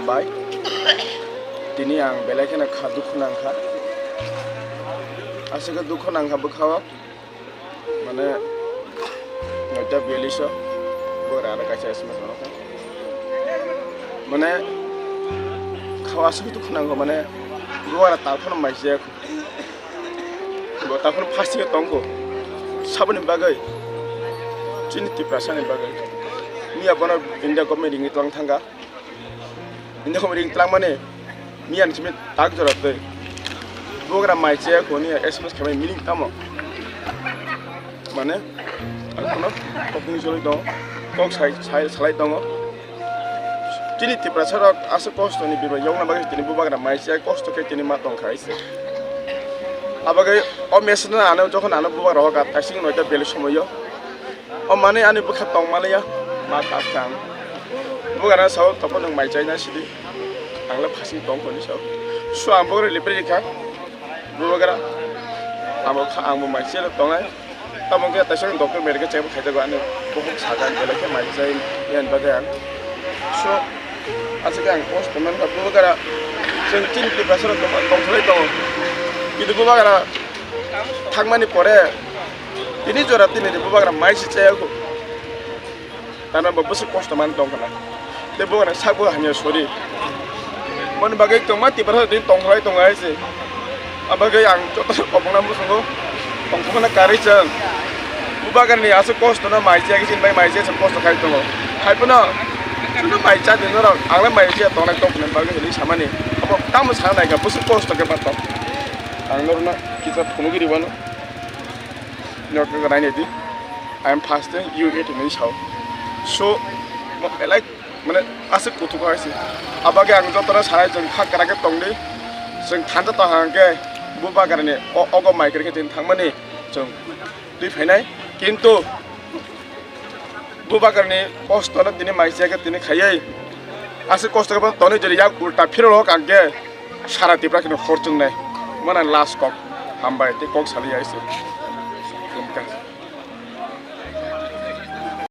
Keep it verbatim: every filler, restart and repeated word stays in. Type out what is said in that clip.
Bai, tini ang belai kheno kha dukhu nangkha. Aswk dukhu nangkha bwkhao, mane, noita biyalish o, bwrwi aro kaisa S M S rwkha. Mane, khao aswk dukhu nangkha, mane, bwrwi aro tal phano maijak. Bo takhuk phasing tongkho. Saboni bagwi, chini Tiprasani bagwi. Miya bono India government ringwi tlang thangkha. India government ringwi tlang mani miya ni simi tak jora twi. Bubagra mai chaya kho ni S M S khamai meaning tamo. Mane, ang kono kokni joloi tongo. Kok sai, sai, salai tongo. Chini Tiprasa rok aswk kosto ni bibai yokna bagwi tini bubagra mai se kosto khe tini ma tong khai se. Abagwi o message no ano jokhon ano bubagra hoka taising noita bel somoyo. O mani ani bwkha tong maliya ma kap kang. Bubagra sao topo nwng mai chai na sidi. Ang le phasing tong koni sao. So ang bubagra lepre rikha. Bubagra amo kha ang bo mai se tongnai. Tamo khe taisang doctor medical check up khaijago ani bohok sajak belai khe mai chai yan bagwi ang. So aswk ang post comment kha bubagra chwng chini Tiprasa rok tong tongthai tongo. Kintu bubagra thangmani pore tini jora tini bubagra mai se chaya kho. Tano bo bwswk kosto man tong khna. Tei bo sak bo hamya sori. Moni bagwi tongma Tiprasa din tong khlai tong hai se. Abagwi ang joto kobongna musungo tong khna kari chang. Bubagarni aswk kosto no mai chaya gisin bai mai chaya kosto khai tongo. Hai phano chwngno mai cha din norok ang le mai chaya tongnai tong khna bagwi hini samani. Abo tamo sana nai kha bwswk kosto khe ma tong. Ang norno kisa phunugwi ribano. Norok nainai di. I am fasting, you eat hinwi sao. So, mo belai, mane, aswk kuthuk hai se. Abagwi ang jotono sanai chwng kha kwrak khe tongdi. Chwng thansa tong hang khe bubagarni o-, ogo mai kwrwi khe chwng thangmani chwng twi phainai. Kintu bubagarni kosto no tini mai chaya khe tini khaiwi. Aswk kosto khe bo tonwi jodi yak ulta phirok ang khe sara Tipra kheno hor chwngnai. Mona last kok. Hambai tei kok sali hai se.